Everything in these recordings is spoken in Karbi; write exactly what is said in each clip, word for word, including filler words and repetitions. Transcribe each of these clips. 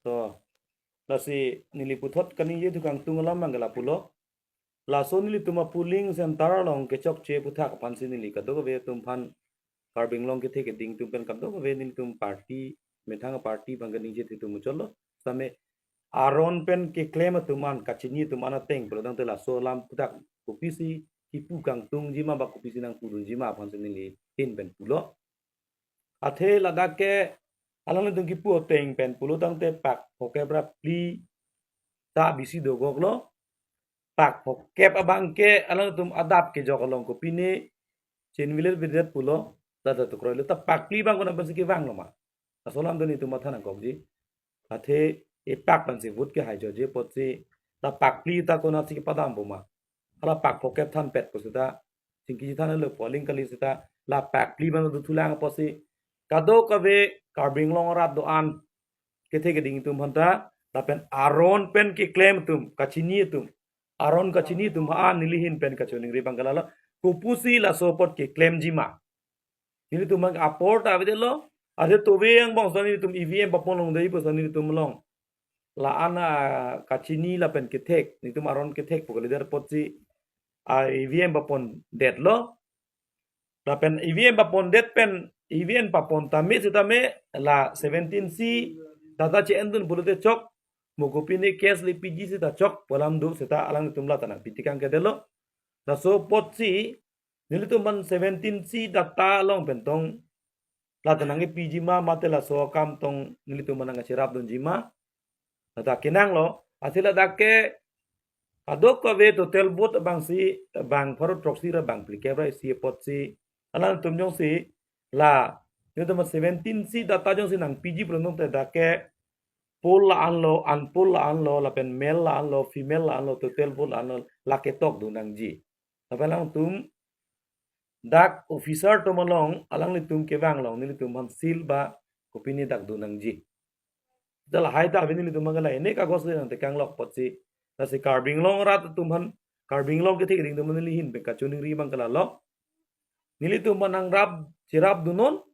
To, lasi neli puthot kaningje thu kangtung alam abang ke lapulo. Laso nelitum a polling center along kechokche aputhak aphansi neli kadokave atum aphan, Karbi Anglong kethe keding atum pen kadokave nelitum party, methang party abang kaningje thu muchotlo. Same aron pen keklem atum an, kachini atum an ateng pulotangte laso alam aputhak kopisi kipu kangtungjima ba kopisi nangpudunjima aphansi neli ahin pen pulo. Athe ladak ke alanglitum kipu ateng pen pulotangte pak phokep ra phli ta bisi dokoklo. Pak phokep abang ke alanglitum adap kejok along kopine chinvilet videt pulo, ta ta tukroilo, ta pak phli abang konat pensi kevanglo ma? Laso alam ta nelitum matha nangkokji. Athe e pak pensi vote kehai jokji apotsi ta pak phli ta konatsi kepadam po ma? Hala pak phokep thanpet pu seta, chingki thanlo pu aling kali seta, la pak phli abang dothulang apotsi kadokave Karbi Anglong arat do-an kethe keding atum aphanta, lapen aron pen keklem atum, kachini atum, aron kachini atum an neli ahin pen kachiningri abang ke lalo, kopusi laso apot keklemjima? Nelitum abang apor ta avedetlo. Athe tove angbong seta nelitum E V M papon longdei pu seta nelitum along la-an a kachini lapen kethek, nelitum aron kethek pu kalidet apotsi a E V M papondetlo. Lapen E V M papondet pen, E V M papon tame setame la seventeen C data che-endun pulote chok, mo kopine case le P G seta chok pu alam do seta alanglitum la ta nangpitikang kedetlo. Laso apotsi nelitum aphan seventeen C data along pen tong la ta nangkepijima mate laso akam tong nelitum aphan nangkacherapdunjima? La ta kenanglo. Athe ladak ke kadokave total vote abangsi bang pharo throksi ra bang phlikep ra isi apotsi alanglitum jongsi la nelitum seventeen C data jongsi nangpiji pulotangte dak ke poll la-anlo, unpoll la-anlo, lapen male la-anlo, female la-anlo, total vote la-anlo, la ketokdun nangji. Lapen alangtum dak officer atum along alanglitum kevang along nelitum aphan seal ba kopine dak dun nangji. Jala hai ta ave nelitum abang ke la ene kagos le nangtekanglok apotsi, lasi Karbi Anglong arat atum aphan, Karbi Anglong kethe keding atum aphan neli ahin pen kachiningri abang ke lalo, nelitum aphan nangrap cherapdunnon.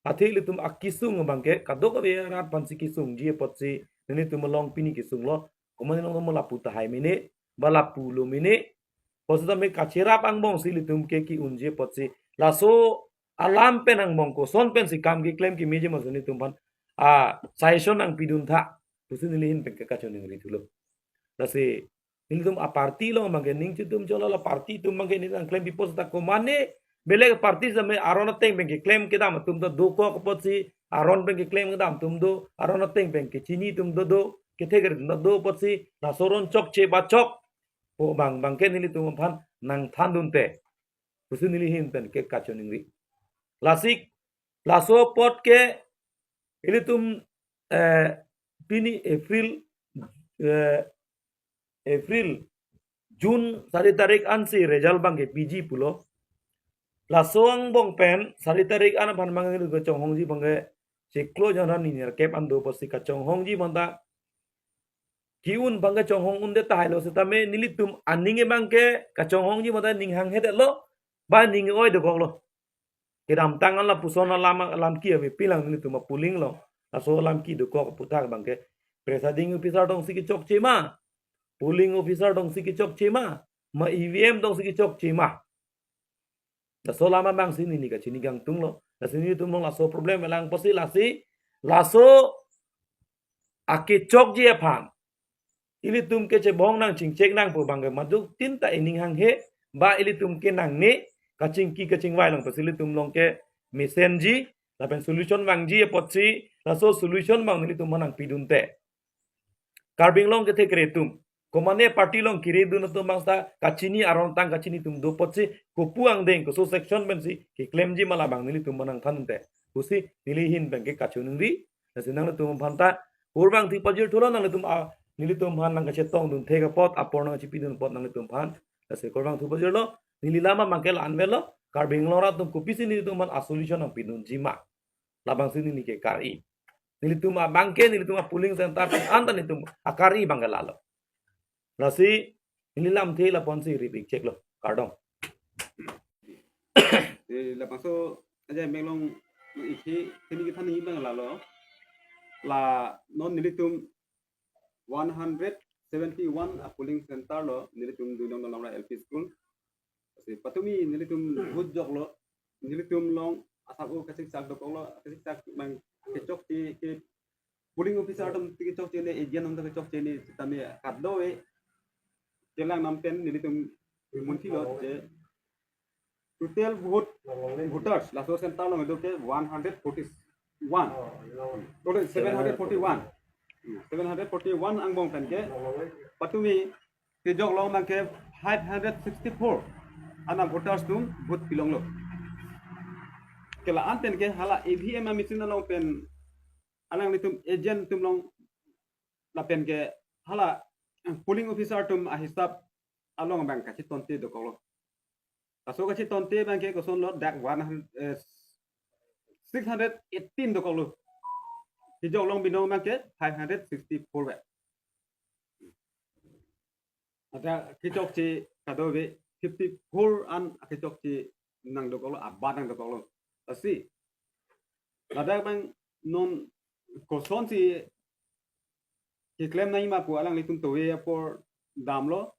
Athe ilitum akesung abang ke kadokave arat aphansi kesungji apotsi nelitum along pini kesunglo. Komat along mo lapu tahai mene, ba lapulo mene, pu setame kacherap angbongsi ilitum ke ke-unji apotsi, laso alam pen angbong koson pensi kam keklem kemeji ma seta nelitum aphan a suggestion nangpiduntha pusi neli ahin pen ke kachiningri thulo. Lasi nelitum a party along abang ke ning chitum chola, la party atum abang ke ning nangklem pipo seta komatne belek party same aron ateng pen keklem kedam atum ta dokok apotsi, aron pen keklem kedam atum do, aron ateng pen kechini atum do do, kethe kere atum ta do apotsi, laso aron chokche ba chok pu abang abang ke nelitum aphan nangthandunte pusi neli ahin pen ke kachiningri. Lasi laso apot ke ilitum, eh, pini April, eh, April, June sari tarik ansi result abang ke piji pulo. Laso angbong pen sari tarik an aphan abang ke chonghongji abang ke chiklo jon ra ni nerkep an do apotsi kachonghongji abang ta ke-un abang ke chonghong undet tahailo setame nelitum aning abang ke kachonghongji abang ta ning hanghe detlo, ba ning oi dokoklo. Kedamtang an lapuson alam, alam ke ave pilang nelitum a polling along. Laso alam ke dokok aputhak abang ke presiding officer tongsi kechokche ma, polling officer tongsi kechokche ma, ma E V M tongsi kechokche ma? Laso alam abangsi neli kachini kangtunglo. Lasi nelitum along laso problem kelang apotsi lasi laso akechokji aphan ilitum ke chebong nang chingchek nang pu abang ke madutin ta ining hanghe, ba ilitum ke nangne kachingki kachingvai along pensi ilitum along ke mesenji, lapen solution vangji apotsi, laso solution abang nelitum aphan nangpidunte. Karbi Anglong kethe kere atum, komatne party along kere dun atum abang seta kachini aron tang kachini atum do apotsi, kopu angdeng koso section pensi keklemji ma labang nelitum aphan nangthandunte pusi neli ahin pen ke kachiningri. Lasi nanglitum aphan ta kurvangthu pajir thulo, nanglitum a, nelitum aphan nangkachetongdun thek apot, apor nangchipidun apot nanglitum aphan. Lasi kurvangthu pajirlo, neli alam abang ke la-an avelo, Karbi Anglong arat atum kopisi nelitum aphan a solution nangpidunji ma, labangsi neli ke kari. Nelitum abang ke, nelitum a polling center pen an ta nelitum akari abang ke lalo. Lasi neli lamthe lapu-ansi ripik cheklo. Kardom. Eh, labangso aja mek along isi theni kethan nangji abang lalo. La non nelitum one hundred seventy-one a polling center lo nelitum Duinong Dolamra L P School. Lasi patumi nelitum vote joklo, nelitum along asap-o kachekchak dokoklo, kachekchak abang kechokche ke polling officer atum kechokche ne, agent atum kechokche ne, sitame kadokave chelang nam pen nelitum munthilo je total vote, voters laso center along kedo ke one hundred forty-one. Total seven hundred forty-one. Hmm, seven hundred forty-one angbong pen ke patumi kejok long abang ke five hundred sixty-four ana voters atum vote pilonglo. Ke la-an pen ke hala E V M a machine along pen alanglitum agent atum along lapen ke hala, eh, polling officer atum ahisap along abang kachetonte dokoklo. Laso kachetonte abang ke kosonlo, dak one hundred, eh, six hundred eighteen dokoklo. Kejok long binong abang ke five hundred sixty-four abang. Ada kechokche kadokave fifty-four an kechokche nang dokoklo, abat nang dokoklo. Lasi ladak abang non kosonsi keklem nangji ma pu alanglitum tove apor damlo,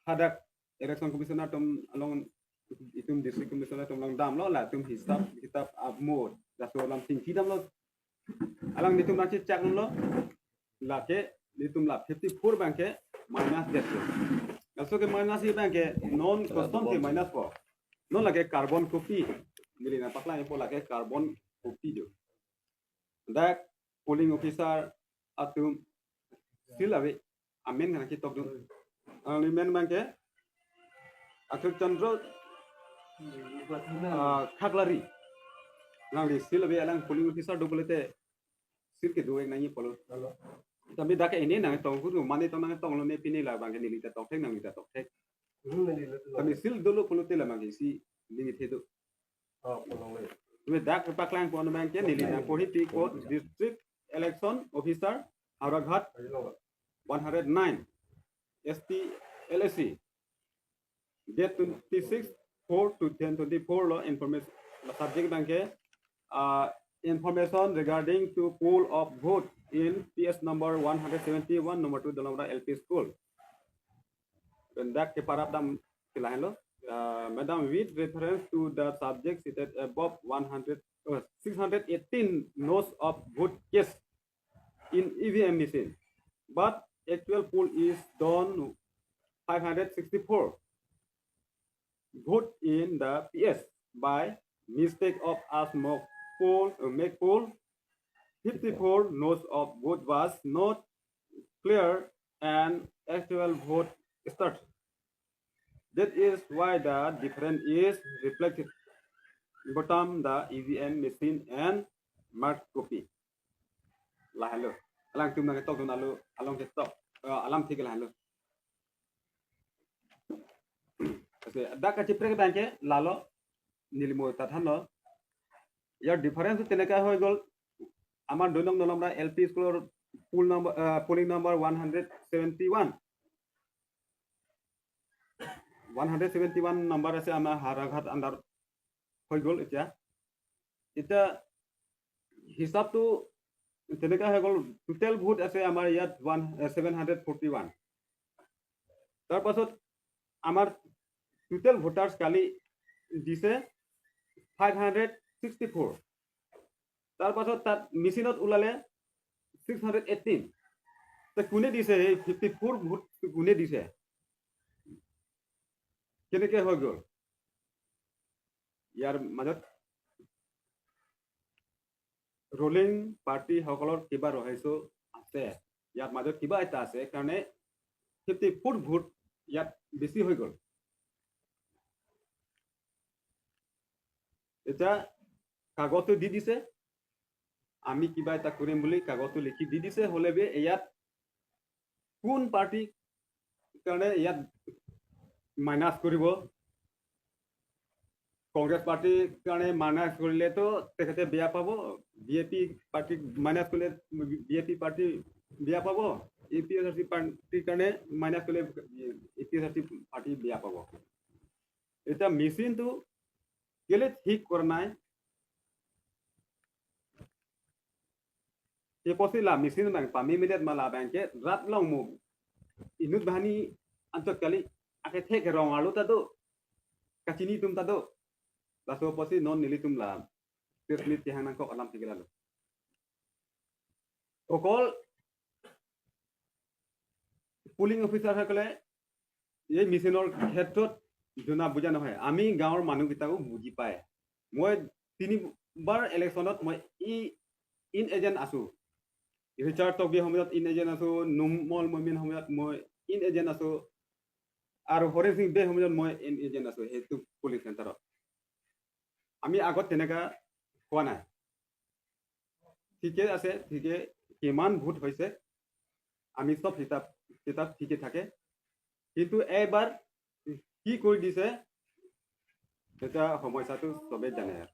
hadak election commissioner atum along, itum district commissioner atum along damlo, latum hisap kitap amot laso alam chingki damlo. Alanglitum nangchechaklo, lake nelitum la fifty-four abang ke minus detlo. Laso ke minus abang ke non custom ke minus po. Non lake carbon copy. Neli nangpaklangpo, lake carbon copy jo. Dak polling officer atum seal ave, amen kana ketok dun. Alangli men abang ke Akhil Chandra, ah, Khaklari. Alangli seal ave, alang polling officer do pulote seal kedo-ik nangji pulo. Tame dak ke ini nangtong kudu, mane tong nangtonglo ne, pini la abang ke neli ta tokthek, nangli ta tokthek. Tame seal dolo pulote la abang ke isi limit he do. Tame dak paklangpo abang ke neli nangporhi ti ko, District Election Officer, Howraghat one hundred nine, S T L A C. Date twenty-six four two thousand twenty-four lo information, subject abang ke, uh, information regarding to poll of vote in P S number one hundred seventy-one, number two, Dolamra L P School. Pen dak keparap dam ke lahenlo. Uh, Madam, with reference to the subject stated above, one hundred, uh, six hundred eighteen noes of vote cast in E V M machine, but actual poll is done five hundred sixty-four vote in the P S by mistake of us mock poll, uh, make poll. Fifty-four noes of vote was not clear and actual vote start. That is why the difference is reflected bottom the E V M machine and marked copy. Lahenlo. Alangtum nangketok dun alo, along ketok, eh, alamthe ke lahenlo. Lasi dak kacheprek abang ke lalo, neli mo ta thanlo. Yaar difference teneka hoi gol, amar Duinong Dolamra L P School or poll number, eh, polling number one hundred seventy-one. One hundred seventy-one number ase amar Howraghat under hoi gol etya. Etya hisap to teneka hoi gol, total vote ase amar yat one, eh, seven hundred forty-one. Tar pasot amar total voters kali dise five hundred sixty-four. Tar pasot tat machine ot ulale six hundred eighteen. Te kune dise, he fifty-four vote kune dise? Keneke hoi gol? Yaar majot ruling party hokolor kiba rohaiso ase. Yar majot kiba eta ase karone fifty-four vote yat besi hoi gol. Etya kagos to di dise, ami kiba eta kurim buli kagos to likhi di dise, hole be eyat কোন পাৰ্টি কাৰণে ইয়াত মাইনাছ কৰিব? কংগ্ৰেছ পাৰ্টিৰ কাৰণে মাইনাছ কৰিলেতো তেখেতে বেয়া পাব, বি এ পি পাৰ্টিক মাইনাছ কৰিলে বি এ পি পাৰ্টি বেয়া পাব, এ পি এছ আৰ চি পাৰ্টিৰ কাৰণে মাইনাছ কৰিলে এ পি এছ আৰ চি পাৰ্টি বেয়া পাব। এতিয়া মেচিনটো কেলে ঠিক কৰা নাই? Ke posi la machine abang pame minute ma labang ke rat long mo. Inut bahani anchot kali, akethe ke rong arlo ta do. Kachini atum ta do. Laso posi non nelitum la press meet kehang nangkok alam thik lalo. অকল pulling officer সকলে এই মেচিনৰ ক্ষেত্ৰত জনা বুজা নহয়, আমি গাঁৱৰ মানুহকেইটাও বুজি পায়। মই তিনিবাৰ ইলেকশ্যনত মই ই ইন এজেণ্ট আছো। ৰিচাৰ্ড টকবি সময়ত ইন এজেণ্ট আছো, নুমল মমিন সময়ত মই ইন এজেণ্ট আছো, আৰু হৰেণ সিং বে সময়ত মই ইন এজেণ্ট আছো। সেইটো পুলিং চেণ্টাৰত আমি আগত তেনেকা হোৱা নাই। ঠিকে আছে, ঠিকে কিমান ভোট হৈছে, আমি চব হিচাপ কিতাপ ঠিকে থাকে, কিন্তু এইবাৰ কি কৰি দিছে, এতিয়া সমস্যাটো চবেই জানে আৰু।